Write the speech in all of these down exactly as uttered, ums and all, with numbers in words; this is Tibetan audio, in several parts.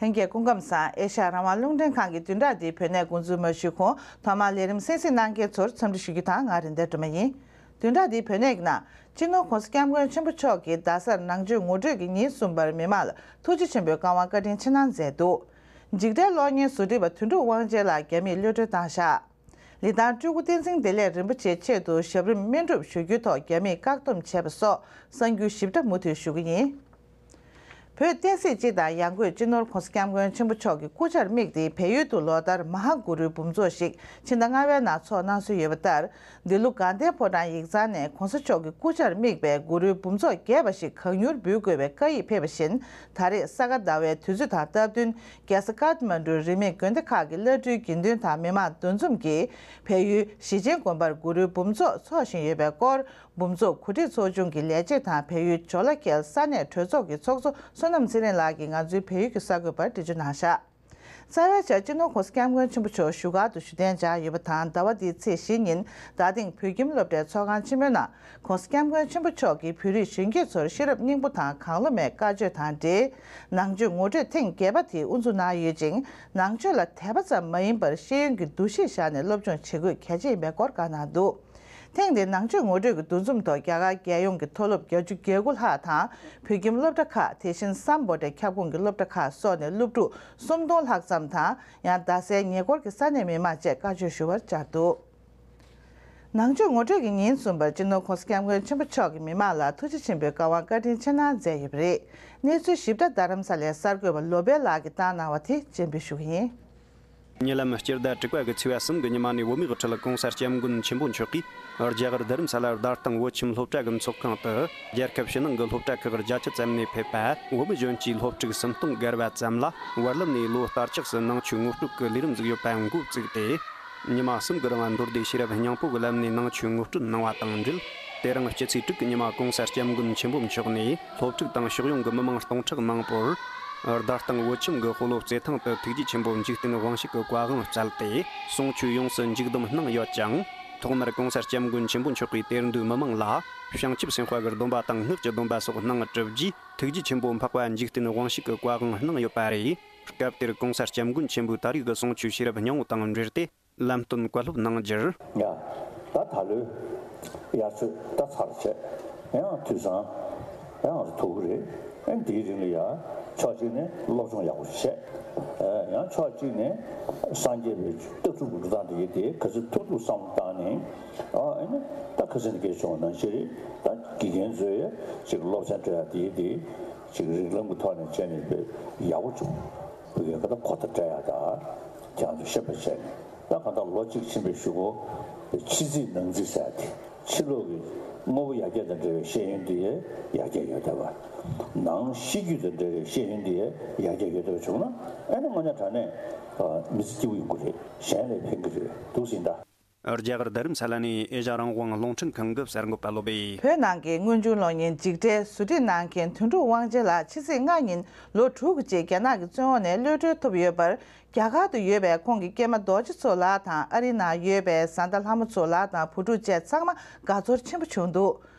ལྷན་རྒྱས་སྐུ་ཁམས་བཟང་། ཨེ་ཤ་ཡ་རང་དབང་རླུང་འཕྲིན་ཁང་གི་བདུན་ཕྲག་འདིའི་བོད་གནས་འགོ་འཛུགས་མ་ཞུས་གོང་ཐོག་མར་ལས་རིམ་གསན་གཟིགས་གནང་མཁན་ཚོར་འཚམས་འདྲི་ཞུ་རྒྱུ་དང་། ང་རིན་ལྡན་སྒྲོལ་མ་ཡིན། བདུན་ཕྲག་འདིའི་བོད་གནས་ཀྱི་ནང་སྤྱི་ནོར་༸གོང་ས་༸སྐྱབས་མགོན་ཆེན་པོ་མཆོག་གིས་རྡ་སར་ནང་ཆོས་ངོ་སྤྲོད་ཀྱི་ཉིན་གསུམ་པར་མི་མང་ལ་ཐུགས་རྗེ་ཆེན་པོའི་བཀའ་དབང་བཀའ་དྲིན་ཆེ་གནང་མཛད་འདུག་འཇིགས་བྲལ་གློག་བརྙན་བཟོ་སྐྲུན་པ་དོན་གྲུབ་དབང་ཆེན་ལགས་རྒྱ་མིས་གློད་གྲོལ་བཏང་བཞག་ལི་ཐང་སྤྲུལ་སྐུ་བསྟན་འཛིན་བདེ་ལེགས་རིན་པོ་ཆེའི་ཆེད་དུ་ཞབས་རིམ་སྨན་སྒྲུབ་ཞུ་རྒྱུའི་ཐོག་རྒྱ་མིས་བཀག་སྡོམ་བྱས་པ་སོགས་གསར་འགྱུར་ཞིབ་ཕྲ་མུ་མཐུད་ཞུ་གི་ཡིན། བོད་བསྟན་སྲིད་སྤྱི་དང་ཡང་སྒོས་སྤྱི་ནོར་༸གོང་ས་༸སྐྱབས་མགོན་ཆེན་པོ་མཆོག་གི་སྐུ་ཕྱྭར་དམིགས་ཏེ་བལ་ཡུལ་དུ་ལོ་ལྟར་མ་ཧཱ་གུ་རུའི་འབུམ་ཚོགས་ཤིག་ཕྱི་ཟླ་ལྔ་པའི་ནང་ཚོགས་གནང་སྲོལ་ཡོད་པ་ལྟར། འདི་ལོ་དགའ་ལྡན་ཕོ་བྲང་ཡིག་ཚང་ནས་༸གོང་ས་མཆོག་གི་སྐུ་ཕྱྭར་དམིགས་པའི་གུ་རུའི་འབུམ་ཚོགས་རྒྱས་པ་ཞིག་གང་མྱུར་འབུལ་དགོས་པའི་བཀའ་ཡིག་ཕེབས་པ་བཞིན། ད་རེས་ས་ག་ཟླ་བའི་དུས་ཚོད་དང་སྟབས་བསྟུན། རྒྱལ་ས་ཀཏ་མན་གྲུའི་རིས་མེད་དགོན་སྡེ་ཁག་གི་བླ་སྤྲུལ་དགེ་འདུན་དང་མི་མང་འདུ་འཛོམས་ཀྱིས་བལ་ཡུལ་ཞེ་ཆེན་དགོན་པར་གུ་རུའི་འབུམ་ཚོགས་འཚོགས་བཞིན་ཡོད་པའི་སྐོར། འབུམ་ཚོགས་གོ་སྒྲིག་ཚོགས་ཆུང་གི་ལས་བྱེད་དང་བལ་ཡུལ་ཇོ་ལ་ཁེལ་ས་གནས་གྲོས་ཚོགས་ཀྱི་ཚོགས་གཙོ་བསོད་ནམས་ཚེ་རིང་ལགས་ཀྱིས་ང་ཚོའི་བལ་ཡུལ་གྱི་གསར་འགོད་པར་འགྲེལ་བརྗོད་གནང་བཞག་རྩ་བའི་ཆར་སྤྱི་ནོར་༸གོང་ས་༸སྐྱབས་མགོན་ཆེན་པོ་མཆོག་བཞུགས་སྒར་དུ་བཞུགས་གདན་འཇགས་ཡོད་པ་དང་། ཟླ་བ་འདིའི་ཚེས་བཞི་ཉིན་རྡ་སྟེང་བོད་ཁྱིམ་སློབ་གྲྭའི་ཚོགས་ཁང་ཆེན་མོའི་ནང་༸གོང་ས་༸སྐྱབས་མགོན་ཆེན་པོ་མཆོག་གིས་བོད་རིགས་གཞོན་སྐྱེས་ཚོར་ཤེས་རབ་སྙིང་པོ་དང་གང་བློ་མེད་བཀའ་ཆོས་དང་འབྲེལ་ནང་ཆོས་ངོ་སྤྲོད་ཐེངས་བརྒྱད་པ་དེ་དབུ་འཛུགས་གནང་ཡོད་ཅིང་། ནང་ཆོས་ལ་དད་པ་ཙམ་མ་ཡིན་པར་ཤེས་ཡོན་གྱི་འདུ་ཤེས་བཞག་ནས་སློབ་སྦྱོང་བྱེད་དགོས་གལ་ཆེ་ཡིན་པའི་སྐོར་བཀའ་གནང་འདུག་ཐེངས་འདིའི་ནང་ཆོས་ངོ་སྤྲོད་ཀྱི་འདུ་འཛོམས་ཐོག་རྒྱ་གར་རྒྱལ་ཡོངས་ཀྱི་མཐོ་སློབ་བརྒྱད་ཅུ་གྱ་དགུ་ལྷག་དང་། བོད་ཁྱིམ་སློབ་གྲྭ་ཁག་དེ་བཞིན་སམ་བྷོ་ཊའི་ཁྱབ་ཁོངས་ཀྱི་སློབ་གྲྭ་ཁག་སོགས་ནས་སློབ་ཕྲུག་སུམ་སྟོང་ལྷག་ཙམ་དང་། ཡང་རྡ་སའི་ཉེ་འཁོར་གྱི་ས་གནས་མི་མང་བཅས་བཀའ་ཆོས་ཞུ་བར་བཅར་འདུག་ནང་ཆོས་ངོ་སྤྲོད་ཀྱི་ཉིན་གསུམ་པར་སྤྱི་ནོར་༸གོང་ས་༸སྐྱབས་མགོན་ཆེན་པོ་མཆོག་གིས་མི་མང་ལ་ཐུགས་རྗེ་ཆེན་པོའི་བཀའ་དབང་བཀའ་དྲིན་ཆེ་གནང་མཛད་ཡོད་པ་རེད། གནས་ཚུལ་ཞིབ་ཕྲ་རྡ་རམ་ས་ལའི་གསར་འགོད་པ་བློ་བྷེ་ལགས་ཀྱིས་བཏང་གནང་བ་དེ་སྤྱན་འབུལ་ཞུ་གི་ཡིན། ཉེ་ལམ་སྤྱི་ཟླ་དྲུག་པ་གི་ཚེས་པ་གསུམ་གྱི་ཉི་མ་ནས་བོད་མིའི་དབུ་ཁྲིད་༸གོང་ས་༸སྐྱབས་མགོན་ཆེན་པོ་མཆོག་གིས་རྒྱ་གར་རྡ་རམ་ས་ལ་རྡ་སྟེང་བོད་ཁྱིམ་སློབ་གྲྭ་གི་ཚོགས་ཁང་དུ། རྒྱལ་ཁབ་ཕྱི་ནང་གི་སློབ་གྲྭ་ཁག་བརྒྱད་ཅུ་ཙམ་ནས་ཕེབས་པ་བོད་མི་གཞོན་སྐྱེས་སློབ་ཕྲུག་སུམ་སྟོང་བརྒལ་བ་ཙམ་ལ་བར་ལམ་ནས་ལོ་ལྟར་ཆགས་སུ་ནང་ཆོས་ངོ་སྤྲོད་ཀྱི་ལས་རིམ་ཟིག་ཡོད་པ་འགོ་བཙུགས་ཏེ། ཉི་མ་གསུམ་གྱི་རིང་མདོ་སྡེ་ཤེས་རབ་སྙིང་པོ་གི་ལམ་ནས་ནང་ཆོས་ངོ་སྤྲོད་གནང་བ་དང་འབྲེལ། དེ་རིང་སྤྱི་ཚེས་དྲུག་གི་ཉི་མ་༸གོང་ས་༸སྐྱབས་མགོན་ཆེན་པོ་མཆོག་ནས་སློབ་ཕྲུག་དང་ཕྱོགས་ཡོངས་ཀྱི་མི་མང་སྟོང་ཕྲག་མང་པོར་རྡ་སྟེང་བོད་ཁྱིམ་གྱི་སྤོ་ལོ་རྩེད་ཐང་དུ་ཐུགས་རྗེ་ཆེན་པོ་འཇིག་རྟེན་དབང་ཕྱུག་གི་བཀའ་དབང་སྩལ་ཏེ། གསུང་ཆོས་ཡོངས་སུ་མཇུག་བསྡོམས་གནང་ཡོད་ཅིང་། ཐོག་མར་༸གོང་ས་༸སྐྱབས་མགོན་ཆེན་པོ་མཆོག་གིས་དེར་འདུས་མི་མང་ལ་བྱང་ཆུབ་སེམས་དཔའ་གི་སྡོམ་པ་དང་སྔགས་ཀྱི་སྡོམ་པ་སོགས་གནང་གྲུབ་རྗེས། ཐུགས་རྗེ་ཆེན་པོ་འཕགས་པ་འཇིག་རྟེན་དབང་ཕྱུག་གི་བཀའ་དབང་གནང་ཡོད་པ་རེད། སྐབས་དེར་༸གོང་ས་༸སྐྱབས་མགོན་ཆེན་པོས་ད་རེས་ཀྱི་གསུང་ཆོས་ཤེས་རབ་སྙིང་པོ་དང་འབྲེལ་ཏེ། ལམ་སྟོན་བཀའ་སློབ་གནང་རྒྱུར། ཡ། ད་ད་ལོའི་དབྱར་ཆོས་ད་ཚར་བྱས། ཡང་དུས་སང་ཡང་ང་ཚོ་ཐུག་གི་རེད། ཨ་ནི་དེའི་རིང་ལ་ཡ་ཕྱོགས་གཅིག་ནས་སློབ་སྦྱོང་ཡག་པོ་བྱས། ཨ་ཡང་ཕྱོགས་གཅིག་ནས་སངས་རྒྱས་པའི་ལྟ་གྲུབ་ཀྱི་འགྲོ་སྟངས་དེ་ཡིན་དེ་ག་ཚོད་ཐུབ་ཐུབ་བསམ་བློ་བཏང་ནས། ཨ་ཨ་ནི་ད་ཁ་སང་ནས་སྐད་ཆ་བྱུང་བ་ནང་བཞིན་རེད། ད་དགེ་རྒན་ཚོས་ཅིག་སློབ་ཚན་སྤྲད་ཡ་དེ་ཡིན་དེ་ཅིག་རིགས་ལམ་གྱི་ཐོག་ནས་བྱས་ནས་དཔེ་ཡག་པོ་བྱུང་། བོད་སྐད་ཁ་ད་གོ་བརྡ་སྤྲད་ཡ་ད་ཁྱེད་རང་ཚོ་ཤེས་པ་བྱས་ནས། ད་གང་ལྟར་ལོ་གཅིག་ཕྱིན་པའི་གཞུག་གུ་ཕྱི་རྩིས་ནང་རྩིས་ཟེར་ཏེ། ཕྱི་ལོགས་ཀྱི་དངོས་པོ་ཡར་རྒྱས་དང་འབྲེལ་བའི་ཤེས་ཡོན་དེ་ཡར་རྒྱས་ཡོང་བསྡད་པ། ནང་གཤིས་རྒྱུད་དང་འབྲེལ་བའི་ཤེས་ཡོན་དེ་ཡར་རྒྱས་ཡོང་བསྡད་པ་བྱུང་ན། ཨ་ནི་དངོས་གནས་དྲང་གནས་མི་ཚེ་སྐྱིད་པོ་ཡོང་གི་རེད། གཞན་ལ་ཕན་གྱི་རེད་འདུག་ཟིན་ད། རྒྱ་གར་རྡ་རམ་ས་ལ་ནས་ཨེ་ཤ་ཡ་རང་དབང་རླུང་འཕྲིན་ཁང་གི་གསར་འགོད་པ་བློ་བྷེ། བོད་ནང་གི་དངོས་བྱུང་གློག་བརྙན་འཇིགས་བྲལ་བཟོ་སྒྲིག་གནང་མཁན་དོན་གྲུབ་དབང་ཆེན་ལགས་ཕྱི་ཚེས་ལྔ་ཉིན་ལོ་དྲུག་གི་རྗེས་རྒྱ་ནག་གི་བཙོན་འོག་ནས་གློད་གྲོལ་ཐོབ་ཡོད་པར། རྒྱ་གར་དུ་ཡོད་པའི་ཁོང་གི་སྐྱེས་མ་རྡོ་རྗེ་མཚོ་ལགས་དང་ཨ་རིའི་ནང་ཡོད་པའི་བཟའ་ཟླ་ལྷ་མོ་མཚོ་ལགས་དང་བུ་ཕྲུག་བཅས་ཚང་མ་དགའ་ཚོར་ཆེན་པོ་བྱུང་འདུག་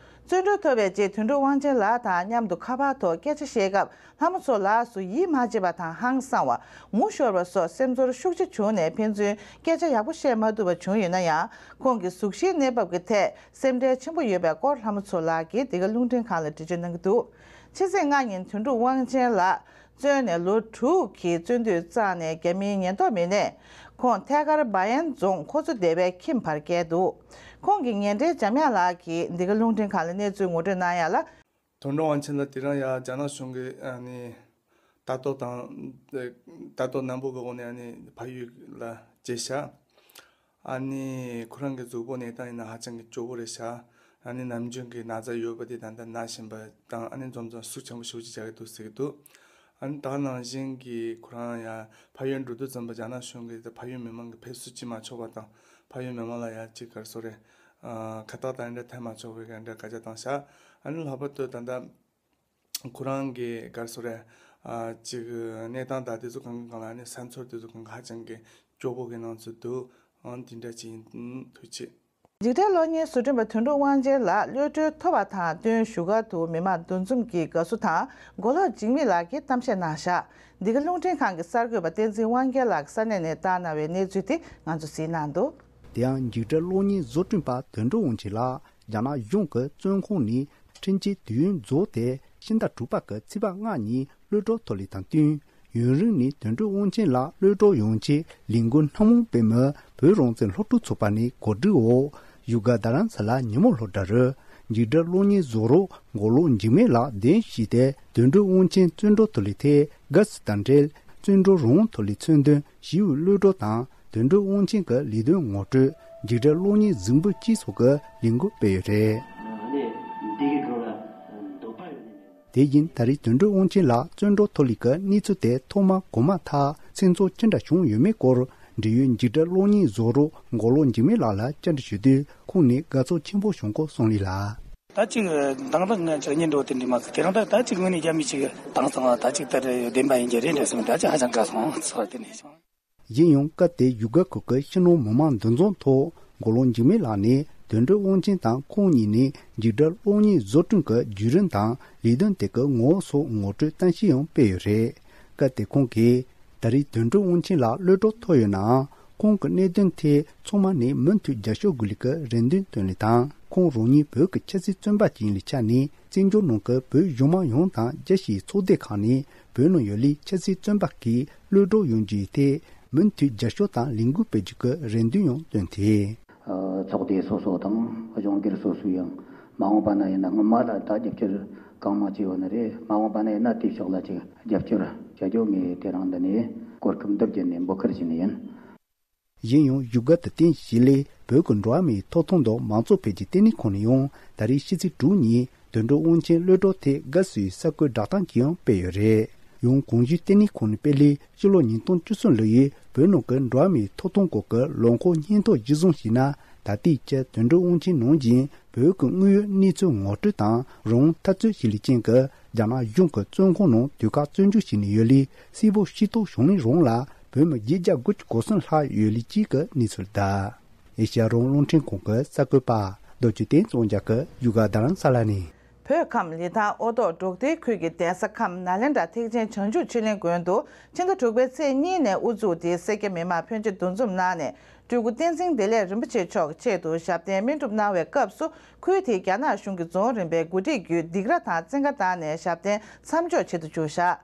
བཙོན་གྲོལ་ཐོབ་པའི་རྗེས་དོན་གྲུབ་དབང་ཆེན་ལགས་དང་མཉམ་དུ་ཁ་པར་ཐོག་སྐད་ཆ་བཤད་སྐབས། ལྷ་མོ་མཚོ་ལགས་སུ་ཡིད་མ་ཆེས་པ་དང་ཧང་སང་བ། ངུ་ཤོར་བ་སོགས་སེམས་ཚོར་ཤུགས་ཆེ་བྱུང་ནས་ཕན་ཚུན་སྐད་ཆ་ཡག་པོ་བཤད་མ་ཐུབ་པ་བྱུང་ཡོད་ན་ཡང་། ཁོང་གི་གཟུགས་གཞིའི་གནས་བབ་ཀྱི་ཐད་སེམས་ཁྲལ་ཆེན་པོ་ཡོད་པའི་སྐོར་ལྷ་མོ་མཚོ་ལགས་ཀྱིས་འདི་ག་རླུང་འཕྲིན་ཁང་ལ་འགྲེལ་བརྗོད་གནང་གི་འདུག་ཕྱི་ཚེས་ལྔ་ཉིན་དོན་གྲུབ་དབང་ཆེན་ལགས་བཙོན་ནས་ལོ་དྲུག་གི་བཙོན་འདུས་བཙངས་ནས་རྒྱ་མིའི་ཉེན་རྟོག་མི་སྣས་ཁོང་ཐད་ཀར་བ་ཡན་རྫོང་ཁོ་ཚོ་སྡེ་བའི་ཁྱིམ་བར་བསྐྱལ་འདུག་ཁོང་གི་ཉེ་འབྲེལ་འཇམ་དབྱངས་ལགས་ཀྱིས་འདི་ག་རླུང་འཕྲིན་ཁང་ལ་གནས་ཚུལ་ངོ་སྤྲོད་གནང་ཡ་ལ། དོན་གྲུབ་དབང་ཆེན་ལགས་དེ་རིང་ཡ་རྒྱ་ནག་གཞུང་གི་ཨ་ནི་ལྟ་རྟོག་དང་ལྟ་རྟོག་ནན་པོ་གི་འོག་ནས་ཨ་ནི་ཕ་ཡུལ་ལ་བརྗེས་ཤག་ཨ་ནི་ཁོ་རང་གི་གཟུགས་པོ་གནས་སྟངས་ཡིན་ན་ཧ་ཅང་གི་སྐྱོ་པོ་རེད་ཤག་ཨ་ནི་ནམ་རྒྱུན་གྱི་ན་ཚ་ཡོད་པ་དེ་ད་ལྟ་ན་བཞིན་པ་དང་། ཨ་ནི་འཛོམས་འཛོམས་ཟུག་ཆེན་པོ་ཞེ་པོ་ཅིག་རྒྱག་གི་འདུག་ཟེར་གྱི་འདུག་ཨ་ནི་ད་ག་ནང་བཞིན་གྱི་ཁོ་རང་ཡ་ཕ་ཡུལ་འགྲོ་དུས་ཙམ་པ་རྒྱ་ནག་གཞུང་གིས་ད་ཕ་ཡུལ་མི་མང་གི་ཕེབས་བསུ་བྱེད་མ་ཆོག་པ་དང་། ཕ་ཡུལ་མི་མང་ལ་ཡ་ཅིག་ག་རེ་ཟེར་དགོས་རེད། ཨ་ཁ་བཏགས་དང་འདྲ་འཐེན་མ་ཆོག་པའི་ག་འདྲ་བཀའ་རྒྱ་བཏང་ཤག་ཨ་ནི་ལྷག་པར་དུ་ད་ལྟ་ཁོ་རང་གི་ག་རེ་ཟེར་དགོས་རེད། ཨ་ཅིག་གནས་སྟངས་དང་དེ་ཚོ་གང་གང་ལ་ཨ་ནི་ས་འཚོལ་དེ་ཚོ་གང་ག་ཧ་ཅང་གི་སྐྱོ་པོ་གི་སྣང་ཚུལ་འདུག་ཨང་དེ་འདྲ་ཅིག་ཡིན། ཐུགས་རྗེ་ཆེ། འཇིགས་བྲལ་གློག་བརྙན་བཟོ་སྐྲུན་པ་དོན་གྲུབ་དབང་ཆེན་ལགས་གློད་གྲོལ་ཐོབ་པ་དང་བསྟུན་བཞུགས་སྒར་དུ་མི་མང་འདུ་འཛོམས་ཀྱིས་དགའ་བསུ་དང་མགོ་ལོག་འཇིགས་མེད་ལགས་ཀྱིས་གཏམ་བཤད་གནང་བཞག་འདི་ག་རླུང་འཕྲིན་ཁང་གི་གསར་འགོད་པ་བསྟན་འཛིན་དབང་རྒྱལ་ལགས་ཀྱིས་ས་གནས་ནས་བཏང་གནང་བའི་གནས་ཚུལ་དེ་ང་ཚོ་གཟིགས་གནང་འདུག་དེ་ཡང་འཇིགས་བྲལ་གློག་བརྙན་བཟོ་སྐྲུན་པ་དོན་གྲུབ་དབང་ཆེན་ལགས་རྒྱ་ནག་གཞུང་གི་བཙོན་ཁང་ནས་ཁྲིམས་ཆད་དུས་ཡུན་རྫོགས་ཏེ་ཕྱི་ཟླ་དྲུག་པ་གི་ཚེས་པ་ལྔ་ཉིན་གློད་གྲོལ་ཐོབ་ལེ་དང་བསྟུན། ཡུན་རིང་ནས་དོན་གྲུབ་དབང་ཆེན་ལགས་གློད་གྲོལ་ཡོང་ཆེད་ལས་འགུལ་སྣ་མང་སྤེལ་མུས་བོད་རང་བཙན་སློབ་ཕྲུག་ཚོགས་པ་ནས་གོ་སྒྲིག་འོག་བཞུགས་སྒར་རྡ་རམ་ས་ལ་ཉིན་མོ་སློབ་གྲྭ་རུ་འཇིགས་བྲལ་གློག་བརྙན་བཟོ་རོགས་མགོ་ལོག་འཇིགས་མེད་ལགས་གདན་ཞུས་ཏེ་དོན་གྲུབ་དབང་ཆེན་བཙོན་གྲོལ་ཐོབ་ལེ་ཐད་དགའ་བསུ་དང་འབྲེལ་བཙོན་གྲོལ་རང་ཐོབ་ལེ་མཚོན་དོན་ཞི་བའི་གློད་གྲོལ་དང་དོན་གྲུབ་དབང་ཆེན་གྱི་ལས་དོན་ངོ་སྤྲོད་འཇིགས་བྲལ་གློག་བརྙན་གཟིགས་འབུལ་བཅས་སོགས་ཀྱི་ལས་འགུལ་སྤེལ་ཡོད་རེད། དེ་བཞིན་ད་རེས་དོན་གྲུབ་དབང་ཆེན་ལགས་བཙོན་གྲོལ་ཐོབ་ལེ་གི་གནས་ཚུལ་དེ་ཐོག་མ་གོ་མ་ཐག་མཚན་ཚོགས་ཅི་འདྲ་བྱུང་ཡོད་མེད་སྐོར་འབྲེལ་ཡོད་འཇིགས་བྲལ་གློག་བརྙན་བཟོ་རོགས་མགོ་ལོག་འཇིགས་མེད་ལགས་ལ་བཅར་འདྲི་ཞུས་དུས་ཁོང་ནས་དགའ་ཚོར་ཆེན་པོ་བྱུང་སྐོར་གསུངས་ལེ་ལ། ད་ཅིག་དང་ཐོག་ང་ཚོ་གཉེན་གྲོགས་དེ་འདྲ་མ་ཟད་དེ་རིང་ད་ད་ཅིག་དངོས་གནས་རྒྱ་མི་ཅིག་དྭངས་སོང་བ་ད་ཅིག་ད་རེ་བདེན་པ་ཡིན་གྱི་རེད་འདྲ་སོང་ད་ཅིག་ཧ་ཅང་དགའ་སོང་ཚོར་བ་དེ་ནས་བྱུང་། གཞན་ཡང་སྐབས་དེར་བཞུགས་སྒར་ཁུལ་གྱི་ཕྱི་ནང་མི་མང་འདུ་འཛོམས་ཐོག་མགོ་ལོག་འཇིགས་མེད་ལགས་ནས་དོན་གྲུབ་དབང་ཆེན་དང་ཁོང་གཉིས་ནས་འཇིགས་བྲལ་གློག་བརྙན་བཟོ་སྐྲུན་གྱི་བརྒྱུད་རིམ་དང་ལས་དོན་དེ་གའི་ངོ་བོ་སོགས་ངོ་སྤྲོད་གཏམ་བཤད་ཡང་སྤེལ་ཡོད་རེད། སྐབས་དེར་ཁོང་གིས་ད་རེས་དོན་གྲུབ་དབང་ཆེན་ལགས་གློད་གྲོལ་ཐོབ་ཡོད་ནའང་ཁོང་གི་གནད་དོན་ཐད་ཚང་མ་ནས་མུ་མཐུད་རྒྱབ་སྐྱོར་དགོས་ལུགས་ཀྱི་རེ་འདུན་བཏོན་ལེ་དང་ཁོང་རང་ཉིད་བོད་ཀྱི་ཆབ་སྲིད་བཙོན་པ་ཅིག་ཡིན་ལེ་ཆ་ནས་བཙན་བྱོལ་ནང་གི་བོད་གཞུང་མང་ཡོངས་དང་རྒྱལ་སྤྱིའི་ཚོགས་སྡེ་ཁག་ནས་བོད་ནང་ཡོད་ལེ་ཆབ་སྲིད་བཙོན་པ་གིས་གློད་གྲོལ་ཡོང་རྒྱུའི་ཐད་མུ་མཐུད་རྒྱབ་སྐྱོར་དང་ལས་འགུལ་སྤེལ་རྒྱུ་གི་རེ་འདུན་ཡང་བཏོན་ཏེ། ཚོགས་སྡེ་སོ་སོ་དང་གཞུང་སྒེར་སོ་སོས་ཡང་མ་འོངས་པ་ན་ཡིན་ན་སྔོན་མ་ལ་ད་རྒྱབ་སྐྱོར་གང་མང་བྱས་ཡོད་ནི་རེད། མ་འོངས་པ་ན་ཡིན་ན་དེའི་ཕྱོགས་ལ་ཅིག་རྒྱབ་སྐྱོར་བྱ་རྒྱུ་ངས་དེ་རིང་འདི་ནས་གོ་སྐབས་འདི་བརྒྱུད་ནས་འབོད་སྐུལ་བྱས་ནི་ཡིན། གཞན་ཡང་བཞུགས་སྒར་དུ་རྟེན་གཞི་ལས་བོད་ཀྱི་འགྲོ་བ་མིའི་ཐོབ་ཐང་དང་མང་གཙོ་འཕེལ་རྒྱས་ལྟེ་གནས་ཁང་ནས་ཡང་ད་རེས་ཕྱི་ཚེས་དྲུག་ཉིན་དོན་གྲུབ་དབང་ཆེན་གློད་གྲོལ་ཐད་དགའ་བསུའི་གསར་འགོད་བསྒྲགས་གཏམ་ཅིག་ཡང་སྤེལ་ཡོད་རེད། ཡང་གོང་ཞུས་ལྟེ་གནས་ཁང་ནས་སྤེལ་ལེ་ཕྱི་ལོ་ཉིས་སྟོང་བཅུ་གསུམ་ལོ་ཡི་བོད་ནང་གི་འགྲོ་བ་མིའི་ཐོབ་ཐང་སྐོར་གྱི་ལོ་འཁོར་སྙན་ཐོ་གཞིར་བཟུང་བྱས་ན་ད་ལྟའི་ཆར་དོན་གྲུབ་དབང་ཆེན་ནང་བཞིན་བོད་ཀྱི་དངོས་ཡོད་གནས་ཚུལ་ངོ་སྤྲོད་དང་རང་དབང་འཐབ་རྩོད་བྱེད་ལས་ཅན་གྱི་རྒྱ་ནག་གཞུང་གི་བཙོན་ཁང་ནང་དུས་བཀག་བཙོན་འཇུག་བྱས་ནས་ཡོད་ལེ་གསལ་པོ་ཤེས་རྟོགས་བྱུང་ལེ་རང་ལ་བོད་མི་བརྒྱད་བརྒྱ་དགུ་བཅུ་གོ་གསུམ་ལྷག་ཡོད་ལེ་གཅིག་གི་གནས་ཚུལ་དང་། ཨེ་ཤ་ཡ་རང་དབང་རླུང་འཕྲིན་ཁང་གི་གསར་འགོད་པ་རྡོ་རྗེ་བསྟན་འཛིན་དབང་རྒྱལ་གྱིས་བཞུགས་སྒར་རྡ་རམ་ས་ལ་ནས། བོད་ཁམས་ལི་ཐང་ཨོ་ཐོག་འབྲོག་སྡེའི་ཁུལ་གྱི་གདན་ས་ཁམས་ནཱ་ལེནྡྲ་ཐེག་ཆེན་བྱང་ཆུབ་ཆོས་གླིང་དགོན་དུ་ཕྱི་ཟླ་དྲུག་པའི་ཚེས་གཉིས་ནས་དབུ་འཛུགས་ཏེ་སེར་སྐྱ་མི་མང་ཕོན་ཆེ་འདུ་འཛོམས་གནང་ནས་སྤྲུལ་སྐུ་བསྟན་འཛིན་བདེ་ལེགས་རིན་པོ་ཆེ་མཆོག་གི་ཆེད་དུ་ཞབས་བརྟན་སྨིན་སྒྲུབ་གནང་བའི་སྐབས་སུ་ཁུལ་དེའི་རྒྱ་ནག་གཞུང་གི་རྫོང་རིམ་པའི་འགོ་ཁྲིད་བརྒྱུད་སྡིགས་ར་དང་བཙན་བཀའ་བཏང་ནས་ཞབས་བརྟན་མཚམས་འཇོག་བྱེད་དུ་བཅུག་བཞག་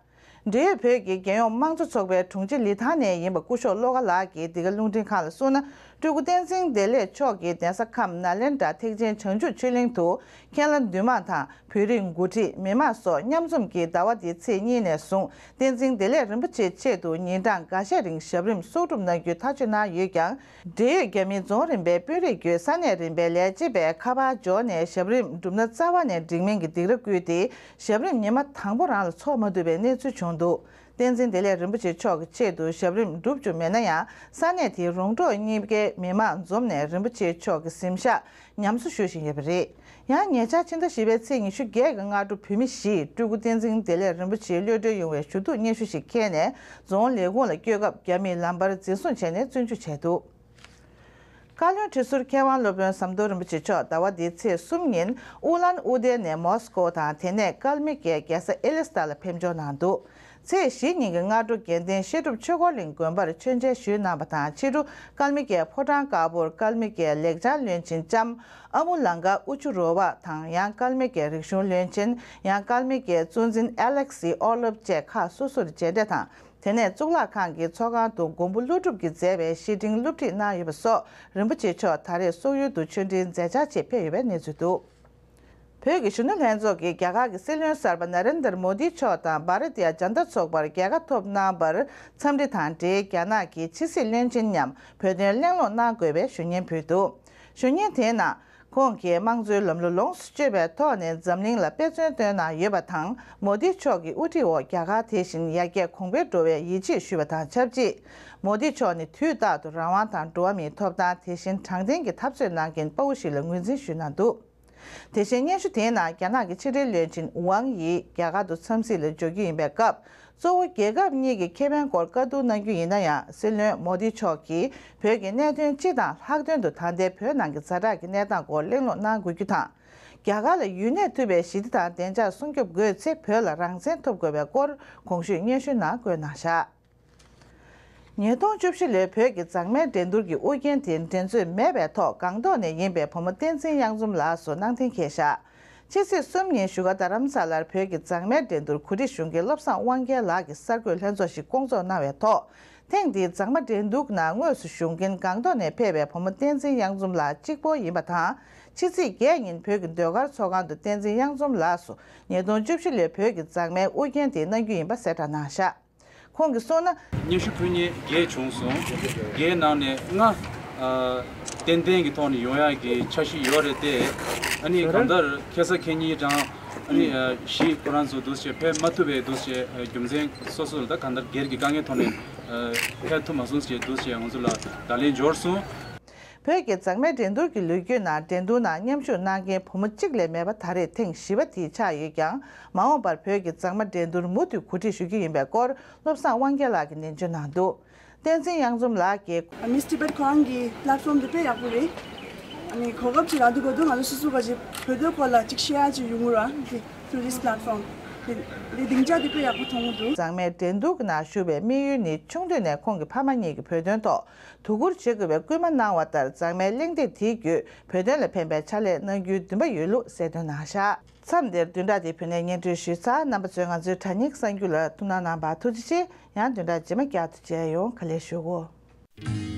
འབྲེལ་ཡོད་བོད་ཀྱི་རྒྱལ་ཡོངས་དམངས་གཙོ་ཚོགས་པའི་དྲུང་ཆེ་ལི་ཐང་ནས་ཡིན་པ་སྐུ་ཞབས་བློ་དགའ་ལགས་ཀྱིས་འདི་ག་རླུང་འཕྲིན་ཁང་ལ་གསུངས་ན། སྤྲུལ་སྐུ་བསྟན་འཛིན་བདེ་ལེགས་མཆོག་གིས་གདན་ས་ཁམས་ནཱ་ལེནྡྲ་ཐེག་ཆེན་བྱང་ཆུབ་ཆོས་གླིང་དུ་མཁན་བླ་འདུས་མང་དང་བོད་རིགས་འགོ་ཁྲིད་མི་མང་སོགས་མཉམ་འཛོམས་ཀྱིས་ཟླ་བ་འདིའི་ཚེས་གཉིས་ནས་བཟུང་བསྟན་འཛིན་བདེ་ལེགས་རིན་པོ་ཆེའི་ཆེད་དུ་ཉིན་གྲངས་འགའ་ཤས་རིང་ཞབས་རིམ་གསོག་སྒྲུབ་གནང་རྒྱུའི་ཐག་གཅོད་གནང་ཡོད་ཀྱང་། འབྲེལ་ཡོད་རྒྱ་མིའི་རྫོང་རིམ་པའི་དཔོན་རིགས་བརྒྱུད་ས་གནས་རིམ་པའི་ལས་བྱེད་པས་ཁ་པར་འབྱོར་ནས་ཞབས་རིམ་སྒྲུབ་ན་རྩ་བ་ནས་འགྲིག་མིན་གྱི་སྡིགས་ར་བསྐུལ་ཏེ་ཞབས་རིམ་ཉི་མ་དང་པོ་རང་ལ་ཚོགས་མ་ཐུབ་པའི་གནས་ཚུལ་བྱུང་འདུག་བསྟན་འཛིན་བདེ་ལེགས་རིན་པོ་ཆེ་མཆོག་གི་ཆེད་དུ་ཞབས་རིམ་སྒྲུབ་བཅུག་མེད་ན་ཡང་ས་གནས་དེའི་རོང་འབྲོག་གཉིས་ཀའི་མི་མང་འཛོམས་ནས་རིན་པོ་ཆེ་མཆོག་གི་གཟིམ་ཤག་ཉམས་གསོ་ཞུ་བཞིན་ཡོད་པ་རེད། ཡང་ཉེ་ཆར་ཕྱི་ཟླ་བཞི་པའི་ཚེས་ཉི་ཤུ་བརྒྱད་ཀྱི་སྔ་དྲོ་བོད་མི་བཞིས་སྤྲུལ་སྐུ་བསྟན་འཛིན་བདེ་ལེགས་རིན་པོ་ཆེའི་གློད་གྲོལ་ཡོང་བའི་ཞུ་གཏུག་སྙན་ཞུ་ཞིག་འཁྱེར་ནས་རྫོང་ལས་ཁུངས་ལ་བསྐྱོད་སྐབས་རྒྱ་མིས་ལམ་བར་འཛིན་བཟུང་བྱས་ནས་བཙོན་འཇུག་བྱས་འདུག་བཀའ་བློན་ཁྲི་ཟུར་མཁས་དབང་སློབ་དཔོན་ཟམ་གདོང་རིན་པོ་ཆེ་མཆོག་ཟླ་བ་འདིའི་ཚེས་གསུམ་ཉིན་ཨུ་ལན་ཨུ་དེ་ནས་མོ་སི་ཀོ་དང་དེ་ནས་ཀལ་མི་ཀའི་རྒྱལ་ས་ཨེ་ལི་སི་ཐ་ལ་ཕེབས་འབྱོར་གནང་འདུག་ཚེས་བཞི་ཉིན་གྱི་སྔ་དྲོ་དགེ་ལྡན་བཤད་སྒྲུབ་ཆོས་འཁོར་གླིང་དགོན་པར་མཆོད་མཇལ་ཞུས་གནང་བ་དང་ཕྱི་དྲོ་ཀལ་མི་ཀའི་ཕོ་བྲང་དཀར་པོར་ཀལ་མི་ཀའི་ལེགས་བྱང་བློན་ཆེན་ལྕམ་ཨ་མུ་ལང་ཀ་ཨུ་ཅུ་རོ་བ་དང་ཡང་ཀལ་མི་ཀའི་རིག་གཞུང་བློན་ཆེན་ཡང་ཀལ་མི་ཀའི་གཙོ་འཛིན་ཨ་ལེག་སི་ཨོ་ལོབ་བཅས་ཁག་སོ་སོར་མཇལ་འཕྲད་དང་། དེ་ནས་གཙུག་ལག་ཁང་གི་ཚོགས་ཁང་དུ་མགོན་པོ་ཀླུ་སྒྲུབ་ཀྱིས་མཛད་པའི་བཤེས་སྤྲིང་སློབ་ཁྲིད་གནང་ཡོད་པ་སོགས་རིན་པོ་ཆེ་མཆོག་ད་རེས་སོག་ཡུལ་དུ་ཆོས་འབྲེལ་མཛད་འཆར་ཆེད་ཕེབས་ཡོད་པའི་གནས་ཚུལ་འདུག་བོད་ཀྱི་གཞོན་ནུ་ལྷན་ཚོགས་ཀྱིས་རྒྱ་གར་གྱི་སྲིད་བློན་གསར་པ་ན་རེན་དར་མོ་དི་མཆོག་དང་བྷ་ར་ཏི་ཡ་ཇན་ཏ་ཚོགས་པར་རྒྱལ་ཁ་ཐོབ་གནང་བར་འཚམས་འདྲི་དང་འབྲེལ་རྒྱ་ནག་གི་ཕྱི་སྲིད་བློན་ཆེན་མཉམ་བོད་དོན་གླེང་སློང་གནང་དགོས་པའི་ཞུ་སྙན་ཕུལ་འདུག་ཞུ་སྙན་དེའི་ནང་། ཁོང་གིས་དམངས་གཙོའི་ལམ་ལུགས་ལོངས་སུ་སྤྱོད་པའི་ཐོག་ནས་འཛམ་གླིང་ལ་དཔེ་མཚོན་བཏོན་གནང་ཡོད་པ་དང་། མོ་དི་མཆོག་གི་དབུ་ཁྲིད་འོག་རྒྱ་གར་དེ་བཞིན་ཡར་རྒྱས་གོང་འཕེལ་འགྲོ་བའི་ཡིད་ཆེས་ཞུས་པ་དང་ཆབས་ཅིག་མོ་དི་མཆོག་ནི་དུས་རྟག་ཏུ་རང་དབང་དང་འགྲོ་བ་མིའི་ཐོབ་ཐང་དེ་བཞིན་དྲང་བདེན་གྱི་འཐབ་རྩོད་གནང་མཁན་དཔའ་བོ་ཞིག་ལ་ངོས་འཛིན་ཞུས་གནང་འདུག་དེ་བཞིན་སྙན་ཞུ་དེའི་ནང་རྒྱ་ནག་གི་ཕྱི་འབྲེལ་བློན་ཆེན་ཝང་ཡིས་རྒྱ་གར་དུ་འཚམས་གཟིགས་ལ་འབྱོར་རྒྱུ་ཡིན་པའི་སྐབས། གཙོ་བོ་རྒྱལ་ཁབ་གཉིས་ཀྱི་ཁེ་ཕན་སྐོར་བཀའ་བསྡུར་གནང་རྒྱུ་ཡིན་ན་ཡང་། སྲིད་བློན་མོ་དི་མཆོག་གིས་བོད་ཀྱི་གནད་དོན་སྤྱི་དང་ལྷག་དོན་དུ་ད་ལྟའི་བོད་ནང་གི་ཛ་དྲག་གི་གནས་སྟངས་སྐོར་གླེང་སློང་གནང་དགོས་རྒྱུ་དང་། རྒྱ་གར་ལ་ཡུན་གནས་ཐུབ་པའི་ཞི་བདེ་དང་བདེ་འཇགས་སྲུང་སྐྱོབ་དགོས་ཚེ། བོད་ལ་རང་བཙན་ཐོབ་དགོས་པའི་སྐོར་གོང་ཞུས་སྙན་ཞུ་ནང་བཀོད་གནང་བཞག་ཉིས་སྟོང་བཅུ་བཞི་ལོའི་བོད་ཀྱི་མཛངས་མའི་འགྲན་བསྡུར་གྱི་དབུ་རྒྱན་དེ་འགྲན་རྩོད་མེད་པའི་ཐོག་སྒང་ཏོག་ནས་ཡིན་པའི་བུ་མོ་བསྟན་འཛིན་གཡང་འཛོམས་ལགས་སུ་གནང་གཏན་འཁེལ་བཞག་ཕྱི་ཚེས་གསུམ་ཉིན་བཞུགས་སྒར་རྡ་རམ་ས་ལར་བོད་ཀྱི་མཛངས་མའི་འགྲན་བསྡུར་གོ་སྒྲིག་ཞུ་མཁན་བློ་བཟང་དབང་རྒྱལ་ལགས་ཀྱིས་གསར་འགོད་ལྷན་ཚོགས་ཤིག་བསྐོང་ཚོགས་གནང་བའི་ཐོག་ཐེངས་འདིའི་མཛངས་མ་འགྲན་བསྡུར་ནང་དངོས་སུ་ཞུགས་མཁན་སྒང་ཏོག་ནས་ཕེབས་པའི་བུ་མོ་བསྟན་འཛིན་གཡང་འཛོམས་ལགས་གཅིག་པོ་ཡིན་པ་དང་། ཕྱི་ཚེས་བརྒྱད་ཉིན་བོད་ཀྱི་ཟློས་གར་ཚོགས་ཁང་དུ་བསྟན་འཛིན་གཡང་འཛོམས་ལགས་སུ་ཉིས་སྟོང་བཅུ་བཞི་ལོའི་བོད་ཀྱི་མཛངས་མའི་དབུ་རྒྱན་དེ་གནང་རྒྱུ་ཡིན་པ་གསལ་བསྒྲགས་གནང་བཞག་ཁོང་གིས་གསུངས་ན། སྙན་ཞུ་ཕུལ་མཁན་བརྒྱད་བྱུང་སོང་། བརྒྱད་ནང་ནས་ལྔ་ཨ་ཏན་ཏན་གྱི་ཐོག་ནས་ཡོང་ཡག་གི་འཆར་གཞི་ཡོད་རེད་དེ། ཨ་ནི་གང་ལྟར་ཁ་སང་ཁ་ཉིན་ཀྱང་ཨ་ནི་ཨ་བཞི་ཁོ་རང་ཚོ་འདུག་སེ་ཕེབས་མ་ཐུབ་པའི་འདུག་སེ་ཨ་རྒྱུ་མཚན་སོ་སོ་ལ་ད་གང་ལྟར་སྒེར་གྱི་དཀའ་ངལ་ཐོག་ནས་ཨ་ཕེབས་ཐུབ་མ་སོང་ཞེས་འདུག་སེ་ང་ཚོ་ལ་བརྡ་ལན་འབྱོར་སོང་། བོད་ཀྱི་མཛངས་མའི་འགྲན་བསྡུར་གྱི་ལོ་རྒྱུས་ནང་འགྲན་བསྡུར་ནང་མཉམ་ཞུགས་གནང་མཁན་བུ་མོ་གཅིག་ལས་མེད་པ་ད་རེས་ཐེངས་བཞི་པ་དེ་ཆགས་ཡོད་ཀྱང་། མ་འོངས་པར་བོད་ཀྱི་མཛངས་མ་འགྲན་བསྡུར་མུ་མཐུད་གོ་སྒྲིག་ཞུ་རྒྱུ་ཡིན་པའི་སྐོར་བློ་བཟང་དབང་རྒྱལ་ལགས་ཀྱིས་ནན་བརྗོད་གནང་འདུག་བསྟན་འཛིན་གཡང་འཛོམས་ལགས་ཀྱིས། Miss Tibet ཁོ་རང་གི་པླེ་ཊི་ཕོམ་དེ་དཔེ་ཡག་པོ་རེད། ཨ་ནི་གོ་སྐབས་ཅིག་རག་འདུག་གོ་འདུག་ང་ཚོ་སོ་སོ་ག་ཅིག་བོད་དོན་སྐོར་ལ་ཅིག་ཤེར་ཅིག་ཡོང་གི་ར་འདི་through this platform དེ་འདི་སྡིངས་ཆ་དེ་དཔེ་ཡག་པོ་མཐོང་གི་འདུག་མཛངས་མའི་འགྲན་བསྡུར་གྱི་ནང་ཞུགས་པའི་དམིགས་ཡུལ་ནི་ཆུང་དུས་ནས་ཁོང་གི་ཕ་མ་གཉིས་ཀྱིས་བོད་དོན་ཐོག་དོ་ཁུར་བྱེད་དགོས་པའི་སྐུལ་མ་གནང་བ་ལྟར། མཛངས་མའི་གླེང་སྟེགས་དེའི་བརྒྱུད་བོད་དོན་ལ་ཕན་པའི་ཕྱག་ལས་གནང་རྒྱུའི་འདུན་པ་ཡོད་ལུགས་གསལ་སྟོན་གནང་བཞག་མཚམས་འདིར་བདུན་ཕྲག་འདིའི་བོད་གནས་སྙན་སྒྲོན་ཞུས་ཚར། རྣམ་པ་ཚོས་ང་ཚོའི་དྲ་བརྙན་གསར་འགྱུར་ལ་ཐུགས་སྣང་གནང་བར་ཐུགས་རྗེ་ཆེ། ཡང་བདུན་ཕྲག་རྗེས་མ་བསྐྱར་དུ་མཇལ་ཡོང་། ཀ་ལེ་ཞུ་གོ།